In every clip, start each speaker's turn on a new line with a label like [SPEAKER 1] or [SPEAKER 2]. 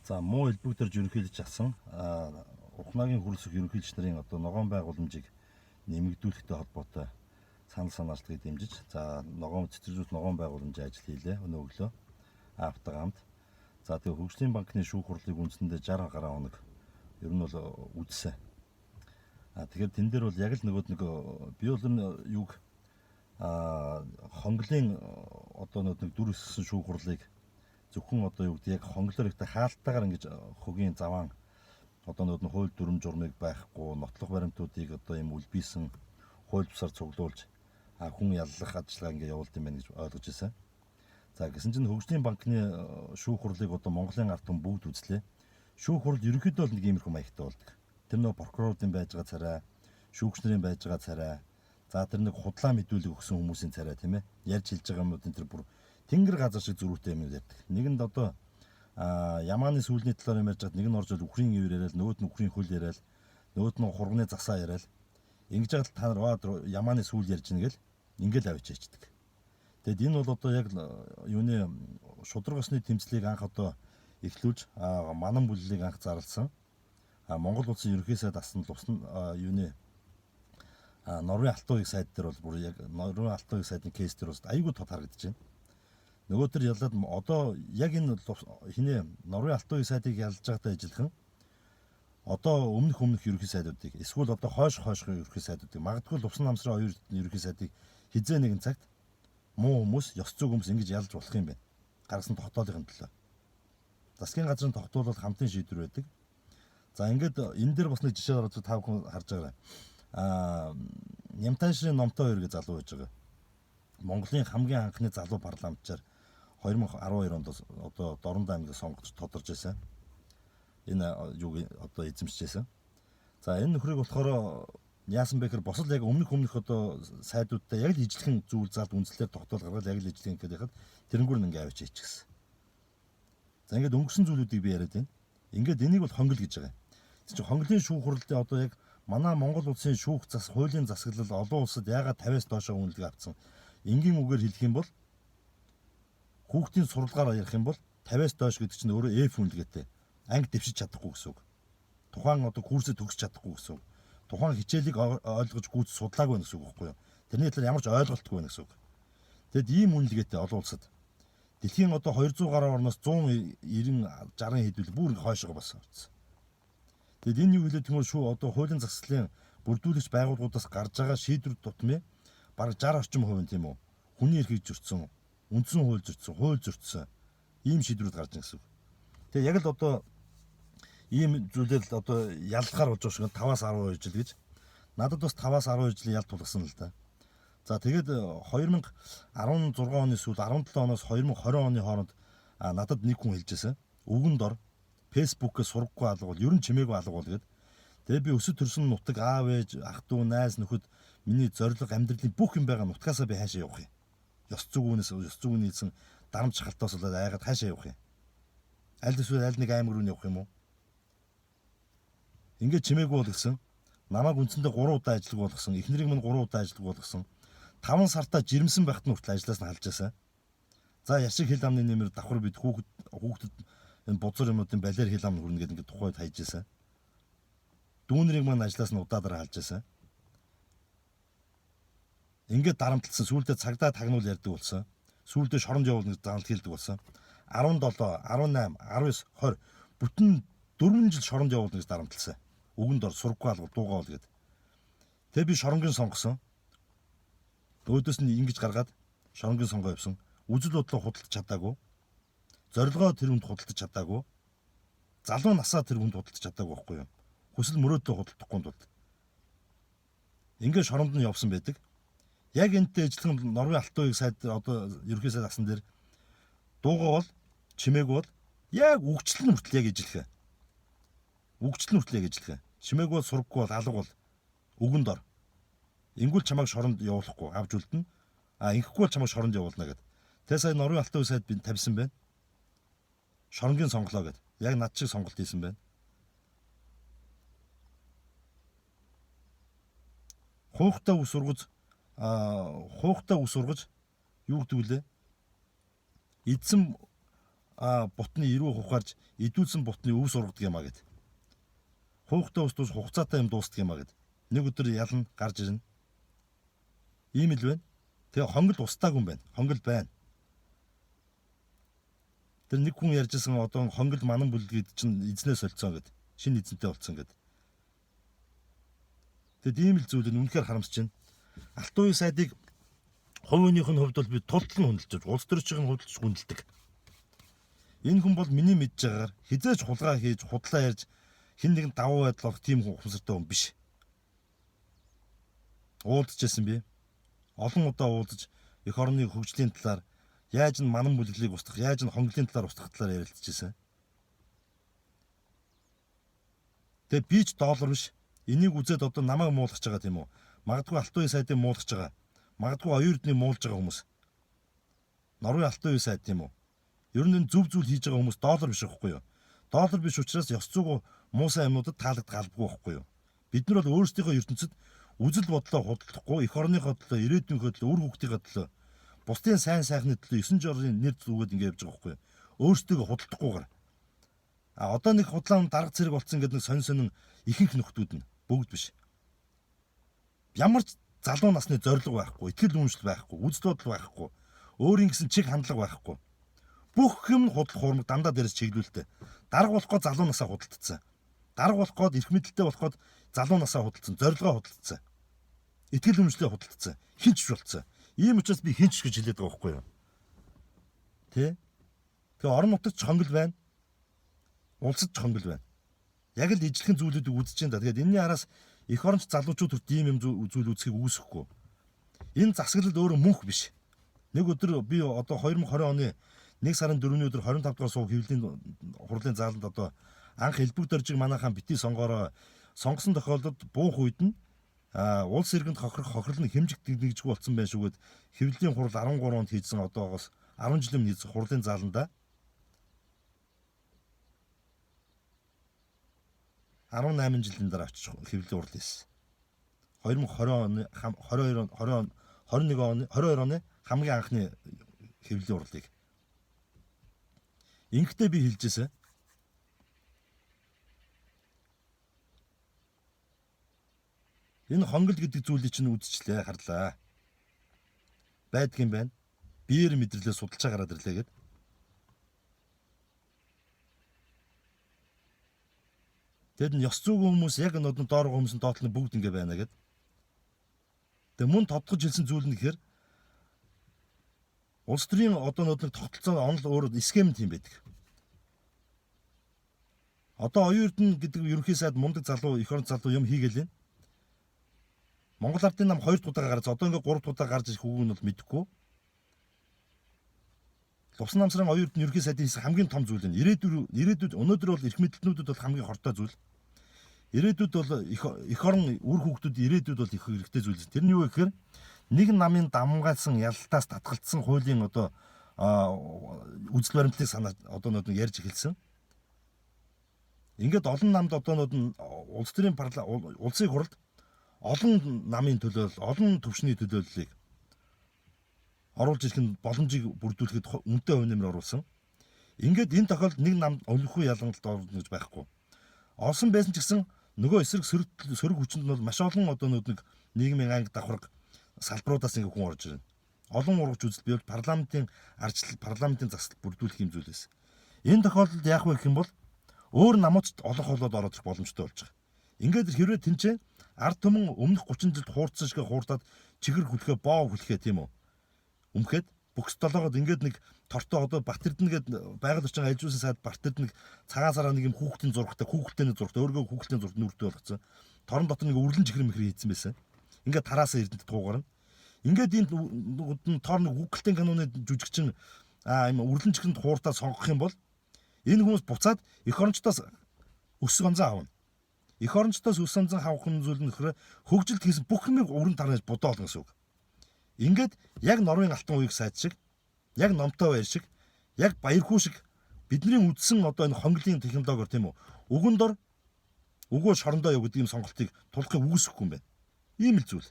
[SPEAKER 1] За муу элбэг дээр ерөнхийлөгч асан Ухнаагийн хөрөлсөх ерөнхийлөгч нарын одоо ногоон байгууламжийг нэмэгдүүлэхтэй холбоотой санал санаачлагыг дэмжиж, за ногоон цэцэрлэгүүд ногоон байгууламжийн ажил хийлээ өнөө өглөө аавтайгаа хамт. За тэгээ хөгжлийн банкны шүүх хурлыг үндсэндээ 60 гаруй хоног ер нь бол үзсэн. А тэгэхээр тэн дээр бол яг л нөгөө нэг би бол энэ юг хонглын одоо нэг дүр өссөн шүүх хурлыг зөвхөн одоо юу гэдэг яг хонглоор ихтэй хаалтаагаар ингэж хөгийн заваан одоо нөгөө нь хууль дүрм журмыг байхгүй нотлох баримтуудыг одоо юм үлбийсэн хууль бусаар цуглуулж хүн яллах ажиллагаа ингэ явуулд юм байна гэж ойлгож ирсэн. За гэсэн чинь хөгжлийн банкны шүүх хурлыг одоо Монголын ард түмэн бүгд үзлээ. Шүүх хурал ерөнхийдөө л нэг иймэрхүү маягтай болдог. Тэр нөгөө прокурорын байж байгаа царай, шүүгч нарын байж байгаа царай, за тэр нэг худлаа мэдүүлэг өгсөн хүмүүсийн царай тийм ээ. Ярьж хэлж байгаа юмнуудын тэр бүр тэнгэр газар шиг зөрүүтэй юм ярьдаг. Нэгэнд одоо ямааны сүүлний талаар юм ярьж хад нэг нь орж үхрийн ивэр яриад, нөгөөд нь үхрийн хөл яриад, нөгөөд нь хурганы засаа яриад. Ингэж хад та нар ямааны сүүл ярьж гин гэл ингээл авчиж ячдаг. Тэгэд энэ бол одоо яг юуны шудраг ёсны тэмцлийг анх одоо эхлүүлж манан бүллийг анх зарласан. Монгол улсын ерөнхий сайд асан лусна юуны Норвегийн алтан уяг сайд дээр бол бүр яг Норвегийн алтан уяг сайдын кейс дээр бас айгүй тод харагдаж байна. Нөгөө төр ялаад одоо яг энэ хинээ Норвегийн алтан уяг сайдыг ялж байгаатай ажиллахан одоо өмнөх ерөнхий сайдуудыг эсвэл одоо хойш ерөнхий сайдуудыг магадгүй Лувсан намсрын хоёр ерөнхий сайдыг хизээ нэгэн цагт муу хүмүүс, ёс зүйн хүмүүс ингэж ялж болох юм байна. Гаргасан тогтоолын төлөө. Засгийн газрын тогтоол бол хамтын шийдвэр байдаг. За ингээд энэ дээр бас нэг жишээ оруулж та бүхэн харж байгаарай. Нямтайшрын номтой хоёр гэж залуу байж байгаа. Монголын хамгийн анхны залуу парламентчаар 2012 онд одоо Дорнод аймагт сонгогдож тодорж байсан. Энэ юуг одоо эзэмшижсэн. За энэ нөхрийг болохоор яасан бэ гэхээр босол яг өмнөх одоо сайдуудтай яг л ижлэхэн зүйл залд үндслээр тогтоол гаргаад яг л ижлэхэн гэдэг хад тэрнгүүр нь ингээ авчиж хийчихсэн. За ингээд өнгөрсөн зүйлүүдийг би яриад байна. Ингээд энийг бол хонгил гэж байгаа. Тэр чинь хонглын шүүх хурлын одоо яг манай Монгол улсын шүүх зас хуулийн засаглал олон улсад яагаад 50-аас доошоо үнэлгээ авцсан. Энгийн үгээр хэлэх юм бол хүүхдийн сурлагаар ярих юм бол 50-аас доош гэдэг чинь өөрөө F үнэлгээтэй. Анги дэвшиж чадахгүй гэсэн үг. Тухайн одоо курсээ төгсөж чадахгүй гэсэн үг. Тухайн хичээлийг ойлгож гүйц судлаагүй байх гэсэн үг байхгүй юу? Тэрний талаар ямар ч ойлголтгүй байх гэсэн үг. Тэгэд ийм үнэлгээтэй олон улсад дэлхийн одоо 200 гаруй орноос 190 60 хэдүүл бүр ингээ хойшоо бас орсон. Тэгэд энэ юу хэлээд тэгмэр шүү одоо хуулийн засаглалын бүрдүүлэгч байгууллагуудаас гарч байгаа шийдвэр тутмын бараг 60 орчим хувь нь тийм үү? Хүний эрхийг зөрчсөн, үндсэн хууль зөрчсөн, хууль зөрчсөн ийм шийдвэрүүд гарч байгаа гэсэн үг. Тэгээ яг л одоо ийм зүйлээр л одоо яллахаар болж байгаа шиг 5-аас 12 жил гэж. Надад бас 5-аас 12 жилийн ял тулгасан л да. За тэгээд 2016 оны сүүл 17 оноос 2020 оны хооронд надад нэг хүн хэлжсэн. Үгэн дор Facebook-ээс сургаггүй алга бол ер нь чимээгүй алга бол гэд. Тэгээ би өсөд төрсөн нутаг аав ээж ах トゥ найз нөхөд миний зорилго амьдралын бүх юм байгаа нутгаасаа би хаашаа явах юм. Ёс зүйнээс ёс зүйн нийцсэн дарамт шахалтаас болоод айгаад хаашаа явах юм. Аль эсвэл аль нэг аймаг руу явах юм уу? Ингээд чимээгүй бол гэсэн. Намайг үндсэндээ 3 удаа ажилгүй болгосон. Эхнэрийг минь 3 удаа ажилгүй болгосон. 5 сартаа жирэмсэн байхад нь хүртэл ажлаас нь халж байсан. За яшиг хил амны нэмэр давхар бид хүүхдэд энэ бузар юмнуудын балиар хил ам хүрнэ гэдэг ингээд тухайд хайж байсан. Дүүнэрийг маань ажлаас нь удаа дараа халж байсан. Ингээд дарамтлсан. Сүүлдээ цагдаа тагнуул ярьдаг болсон. Сүүлдээ шоронд явуулна гэж заналт хийлдэг болсон. 17, 18, 19, 20 бүтэн 4 жил шоронд явуулна гэж дарамтлсан. Үгэнд ор сургаггүй алга дуугаа бол гэд. Тэгээ би шоронгийн сонгосон. Өөдөөс нь ингэж гаргаад шоронгийн сонгоо явсан. Үзэл бодлоо худалдаж чадаагүй. Зорилгоо тэр хүнд худалдаж чадаагүй. Залуу насаа тэр хүнд худалдаж чадаагүй байхгүй юу? Хүсэл мөрөөдлөө худалдахгүй тулд. Ингээд шоронд нь явсан байдаг. Яг энэтэй ажиллахан Норвегийн алтан уяг сайд одоо ерөнхий сайд асан дээр дуугаа бол чимээгүй бол яг үгчлэн хүртэл яг ижилхэ. Үгчлэн хүртэл яг ижилхэ. Чимээгүй бол сургаггүй бол алга бол үгэнд ор. Ингүүл чамайг шоронд явуулахгүй авч үлдэнэ. А ингэхгүй бол чамайг шоронд явуулна гэд. Тэгээ сая Норвегийн алтан уяг сайд би тавьсан байна. Шоронгийн сонголоо гэд. Яг над шиг сонголт хийсэн байна. Хуухтай ус ургаж хуухтай ус ургаж юу гэдэг вүлээ? Эзэн бутны эрүү хухаарч идүүлсэн бутны өв сургадаг юм а гэд. Хуухтай ус тус хугацаатай юм дуустдаг юм а гэд. Нэг өдөр ялна гарч ирнэ. Ийм л байна. Тэгээ хонгол устаагүй юм байна. Хонгол байна. Тэр нэг хүн ярьжсэн одоо хонгол манан бүлгээд чинь эзнээ солилцсон гэд. Шинэ эзэнтэй болцсон гэд. Тэгэд ийм л зүйл нь үнэхээр харамсаж байна. Алтан уян сайдыг хувийнхын хувьд бол би тултал нь хүндэлж, улс төрчийн хувьд ч хүндэлдэг. Энэ хүн бол миний мэдж байгаагаар хизээж хулгай хийж, худлаа ярьж хэн нэгэн давуу байдал олох тийм ухамсартай хүн биш. Уулзчихсан би. Олон удаа уулзаж эх орны хөгжлийн талаар яаж нь манан бүлэглийг устгах, яаж нь хонглын талаар устгах талаар ярилцчихсан. Тэгээ би ч доллар биш. Энийг үзээд одоо намайг муулгаж байгаа тийм үү? Магадгүй алтан уян сайдыг муулгаж байгаа. Магадгүй оюун эрднийг муулж байгаа хүмүүс. Норвын алтан уян сайд тийм үү? Ер нь энэ зөв зүйл хийж байгаа хүмүүс доллар биш байхгүй юу? Доллар биш учраас ёс зүйн муу сайн юмнуудад таалагдах албагүй байхгүй юу? Бид нар бол өөрсдийнхөө ертөнцид үзэл бодлоо худалдахгүй, эх орныхоо төлөө, ирээдүйнхөө төлөө, үр хүүхдийнхээ төлөө, бусдын сайн сайхны төлөө 9 жорын нэр зүгээд ингэ явж байгаа байхгүй юу? Өөрсдийгөө худалдахгүйгээр. А одоо нэг худлаа дарга зэрэг болсон гэдэг нэг сонь сонин ихэнх нөхдүүд нь бүгд биш. Ямар ч залуу насны зорилго байхгүй, итгэл үнэмшил байхгүй, үзэл бодол байхгүй, өөрийн гэсэн чиг хандлага байхгүй. Бүх юм худал хуурмаг дандаа дээрээс чиглүүлэлтэй. Дарга болох гээд залуу насаа худалдсан. Дарга болох гээд эрх мэдэлтэй болох гээд залуу насаа худалдсан, зорилгоо худалдсан. Итгэл үнэмшлээ худалдсан. Хинч болцсон. Ийм учраас би хинч гэж хэлээд байгаа байхгүй юу? Тэ? Тэгээ орон нутагт ч хонгол байна. Улсад ч хонгол байна. Яг л ижлэхэн зүйлүүдийг үзэж байна да. Тэгээд энэний араас эх оронч залуучууд хүрт ийм юм зүйл үзхийг үүсэхгүй. Энэ засаглал өөрөө мөнх биш. Нэг өдөр би одоо 2020 оны 1 сарын 4-ний өдөр 25 дугаар сууг хэвлэлийн хурлын зааланд одоо анх элбэг доржиг манайхан бити сонгоороо сонгосон тохиолдолд буух үед нь улс иргэнд хохирох хохирол нь хэмжигдэгдэжгүй болсон байх шүүгээд хэвлэлийн хурал 13 онд хийсэн одоогоос 10 жилийн өмнө хийсэн хурлын зааланда 18 жилийн дараа очиж хэвлэлийн хурал хийсэн. 2020 оны 22 20 21 оны 22 оны хамгийн анхны хэвлэлийн хурлыг Ингэхдээ би хэлжсэн. Энэ хонгол гэдэг зүйлийг чинь үзчихлээ, харлаа. Байдгийн байна. Биеэр мэдрэлээ судалчаа гараад ирлээ гэд. Тэгэд нь ёс зүйн хүмүүс яг энэ одон доор хүмүүс нь доотлон бүгд ингэ байна гэд. Тэгээ мөн тодтогч хэлсэн зүйл нь гэхээр улс төрийн одоо нэг тогтолцоо онол өөр схем тийм байдаг. Одоо оюун эрдэнэ гэдэг ерөнхий сайд мундаг залуу, эх орон залуу юм хийгээл байна. Монгол Ардын нам 2 дахь удаага гарч одоо ингээ 3 дахь удаа гарч ирэх үг нь бол мэдэхгүй. Лувсан намсрын оюун эрдэнэ ерөнхий сайдын хийсэн хамгийн том зүйл нь ирээдүйд өнөөдөр бол эрх мэдэлтнүүдэд бол хамгийн хортой зүйл. Ирээдүйд бол эх орон үр хүүхдүүд ирээдүйд бол их хэрэгтэй зүйл. Тэр нь юу вэ гэхээр нэг намын дамгаалсан ялалтаас татгалцсан хуулийн одоо үзэл баримтлалыг санаа одоо нөт ярьж эхэлсэн. Ингээд олон намд одоо нөт улс төрийн улсын хурлд олон намын төлөөлөл, олон төвшний төлөөллийг оруулж ирэх нь боломжийг бүрдүүлэхэд үнэтэй хувь нэмэр оруулсан. Ингээд энэ тохиолдолд нэг нам олимхүй ялгангалт орно гэж байхгүй. Олсон байсан ч гэсэн нөгөө эсрэг сөрөг хүчинд нь бол маш олон одоо нэг нийгмийн анги давхарга салбаруудаас ингээ хүн орж ирнэ. Олон урагч үзэл бий бол парламентын ардчлал, парламентын засал бүрдүүлэх юм зүйлээс. Энэ тохиолдолд яах вэ гэх юм бол өөр намууд ч олон холоод ороод ирэх боломжтой болж байгаа. Ингээд хэрвээ тэнцээ ард түмэн өмнөх 30 жилд хуурдсан шиг хуурдаад чихэр хүлхээ, боо хүлхээ тийм үү? Өмхөөд бөхс долоогод ингээд нэг тортой одоо Бат Эрдэнэ гээд байгаль орчин ажилуулсан сайд Бат Эрдэнэ цагаан сараа нэг юм хүүхдийн зурагтай, хүүхэлтэй зурагтай, өөргөө хүүхэлтэй зурагт нүртэй болгоцсон. Торон дотор нэг үрлэн чихэр мэхэр хийцэн байсан. Ингээд тараасаа эрдэнэт туугарна. Ингээд энэ тоор нэг хүүхэлтэй киноны жүжигчин юм үрлэн чихрэнд хууртаа сонгох юм бол энэ хүмүүс буцаад эх орончдоос өсөг онзон авна. Эх орончдоос өс онзон авах нь зүйл нь нөхрөө хөгжилт хийсэн бүх юмыг өрн тараж бодоо олно гэсэн үг. Ингээд яг Норвын алтан уяг сайд шиг, яг номтой баяр шиг, яг баярхүү шиг бидний үдсэн одоо энэ хонглын технологиор тийм үү? Үгэн дор үгөө шорондоо юу гэдэг юм сонголтыг тулахыг үүсэхгүй юм байна. Ийм л зүйл.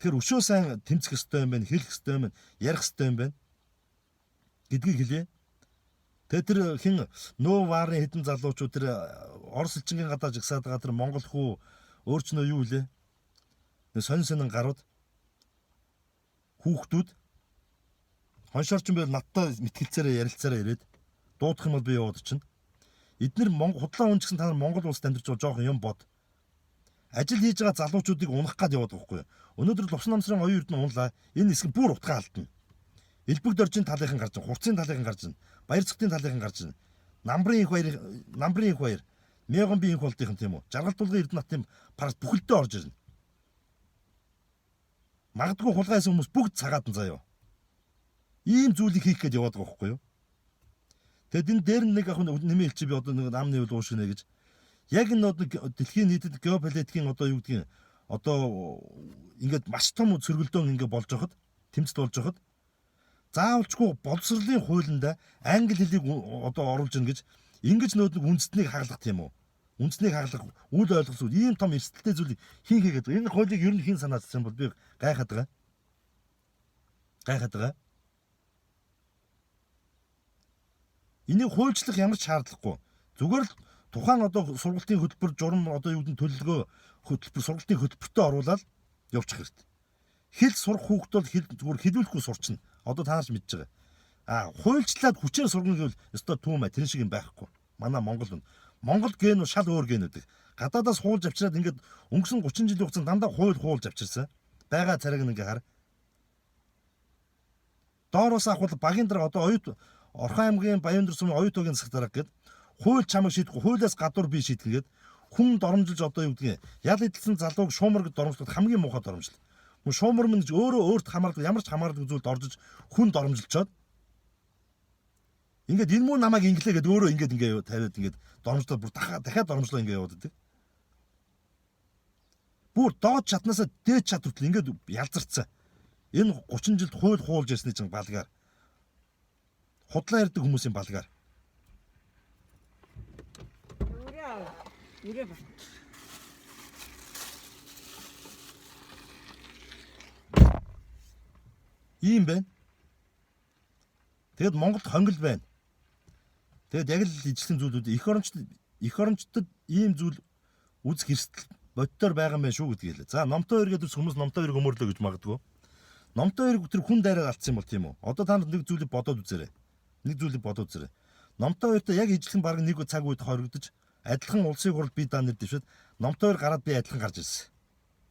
[SPEAKER 1] Тэгэхээр өшөө сайн тэмцэх ёстой юм байна, хэлэх ёстой юм байна, ярих ёстой юм байна гэдгийг хэлье. Тэгээ тэр хин нөө варын хэдэн залуучууд тэр Орос элчингийн гадаа жигсаад байгаа тэр монгол хүү өөр ч нөө юу лээ. Нэг сонин сонин гарууд хүүхдүүд хоншоорчин байл надтай мэтгэлцээрээ ярилцаараа ирээд дуудах юм бол би яваад очино. Эднэр Монгол худлаа хүн ч гэсэн та нар Монгол улсад амьдарч байгаа жоохон юм бод. Ажил хийж байгаа залуучуудыг унах гад яваад байгаа байхгүй юу? Өнөөдөр Лувсан намсрын оюун эрдэнэ унлаа. Энэ хэсэг бүр утгаа алдна. Элбэг доржийн талынхан гарч, хурцын талынхан гарч, Баяр цогтын талынхан гарч, Намбрын их баяр, Намбрын их баяр, Мегон би их болдынхан тийм үү? Жаргал тулгын Эрдэнэ хатын парас бүхэлдээ орж ирнэ. Магадгүй хулгай хийсэн хүмүүс бүгд цагаатан заяа. Ийм зүйлийг хийх гээд яваад байгаа байхгүй юу? Тэгэд энэ дээр нэг ах нэмээ хэлчих би одоо нэг ам нэвэл уушгинэ гэж. Яг энэ одоо дэлхийн нийтэд геополитикийн одоо юу гэдгийг одоо ингээд маш том сөргөлдөөн ингээд болж байхад тэмцэлт болж байхад заавалчгүй боловсролын хуулинд англи хэлийг одоо оруулж ийн гэж ингэж нөөд нэг үндэстнийг хаглах тийм үү? Үндэснийг хаглах үл ойлгох зүйл ийм том эрсдэлтэй зүйлийг хийн хийгээд энэ хуулийг ер нь хэн санаачсан бол би гайхаад байгаа. Гайхаад байгаа. Энийг хуульчлах ямар ч шаардлагагүй. Зүгээр л тухайн одоо сургалтын хөтөлбөр журам одоо юу гэдэг нь төлөлгөө хөтөлбөр сургалтын хөтөлбөртөө оруулаад явуучих хэрэгтэй. Хэл сурах хүүхд бол хэл зүгээр хэлүүлэхгүй сурчна. Одоо та нар ч мэдж байгаа. А хуульчлаад хүчээр сургана гэвэл ёстой түүмэ тэр шиг юм байхгүй. Манай Монгол нь Монгол ген шал өөр ген үүдэг. Гадаадаас хуулж авчираад ингээд өнгөрсөн 30 жилийн хугацаанд дандаа хууль хуулж авчирсан. Байгаа царайг нь ингээ хар. Доороос авах багийн дараа одоо оюут Орхон аймгийн Баян сумын оюутогийн засаг дарга гээд хууль чамайг шийдэхгүй хуулиас гадуур би шийдэх гээд хүн доромжилж одоо юу гэдгийг ял эдэлсэн залууг шуумар гэд доромжлоход хамгийн муухай доромжлол. Мөн шуумар мэн гэж өөрөө өөрт хамаардаг ямар ч хамаардаг зүйлд оржиж хүн доромжилчоод ингээд энэ муу намайг инглээ гэд өөрөө ингээд ингээ тавиад ингээд доромжлоод бүр дахиад доромжлоо ингээ яваад байдаг. Бүр доод чатнаасаа дээд чат хүртэл ингээд ялзарцсан. Энэ 30 жилд хууль хуулж ирсний чинь балгаар. Худлаа ярьдаг хүмүүсийн балгаар.
[SPEAKER 2] Үрээ бат.
[SPEAKER 1] Ийм байна. Тэгэд Монголд хонгил байна. Тэгэд яг л ижлэн зүйлүүд эх орончдод ийм зүйл үзэх эрсдэл боддоор байгаа юм байна шүү гэдгийг хэлээ. За номтой хоёр гэдэг хүмүүс номтой хоёрыг өмөрлөө гэж магадгүй. Номтой хоёрыг тэр хүн дайраад алдсан юм бол тийм үү? Одоо та нар нэг зүйлийг бодоод үзээрэй. Нэг зүйлийг бодоод үзээрэй. Номтой хоёртой яг ижлэн баг нэг цаг үед хоригдож адилхан улсын хурал би даа нэр дэвшээд номтой хоёр гараад би адилхан гарч ирсэн.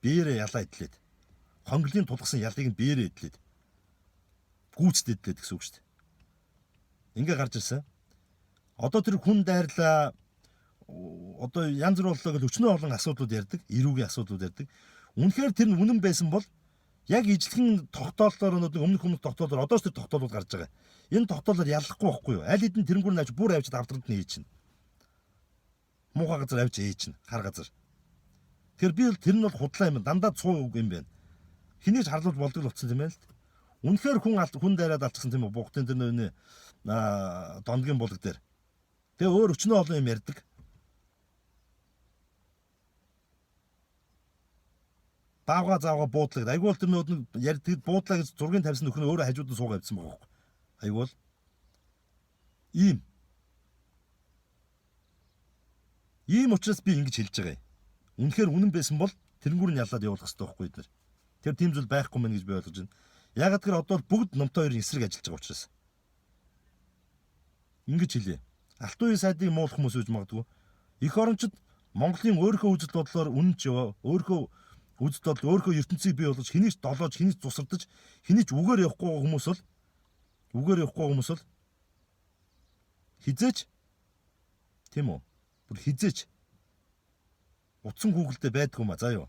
[SPEAKER 1] Биеэрээ ялаа идлээд. Хонглын тулгсан ялыг нь биеэрээ идлээд. Гүйцэд идлээд гэсэн үг шүү дээ. Ингээ гарч ирсэн. Одоо тэр хүн дайрлаа одоо янз бүр боллоо гэж өчнөө олон асуудлууд ярьдаг, эрүүгийн асуудлууд ярьдаг. Үнэхээр тэр нь үнэн байсан бол яг ижлэхэн тогтооллоор нэг өмнөх өмнөх тогтоолоор одоо ч тэр тогтоолууд гарч байгаа. Энэ тогтоолоор яллахгүй байхгүй юу? Аль хэдийн тэрнгүүр нь авч бүр авчид авдранд нь хийчихнэ. Муухай газар авч ээчихнэ, хар газар. Тэгэхээр би бол тэр нь бол худлаа юм, дандаа цуу үг юм байна. Хэнийг ч харлуулж болдог л утсан юм байна л. Үнэхээр хүн дайраад алдсан тийм үү? Бугтын тэр нөөний дондгийн булаг дээр. Тэгээ өөр өчнөө олон юм ярьдаг. Даавга заавга буудлаа гэдэг. Айгуул тэр нүүд нь ярьдаг буудлаа гэж зургийг тавьсан нөхөр нь өөрөө хажууд нь суугаа авчихсан байгаа байхгүй. Айгуул ийм. Ийм учраас би ингэж хэлж байгаа юм. Үнэхээр үнэн байсан бол тэрнгүүр нь ялаад явуулах хэрэгтэй байхгүй бид нар. Тэр тийм зүйл байхгүй мэн гэж би ойлгож байна. Ягаад гэхээр одоо бүгд номтой хоёрын эсрэг ажиллаж байгаа учраас. Ингэж хэлье. Алтан үеийн сайдыг муулах хүмүүс үж магадгүй. Эх орончид Монголын өөрийнхөө үзэл бодлоор үнэнч яваа, өөрийнхөө үзэл бодол, өөрийнхөө ертөнцийг бий болгож хэнийг ч долоож, хэнийг ч цусардаж, хэнийг ч үгээр явахгүй хүмүүс бол үгээр явахгүй хүмүүс бол хизээч тийм үү? Бүр хизээч утсан Google-тэй байдгүй маа заа юу.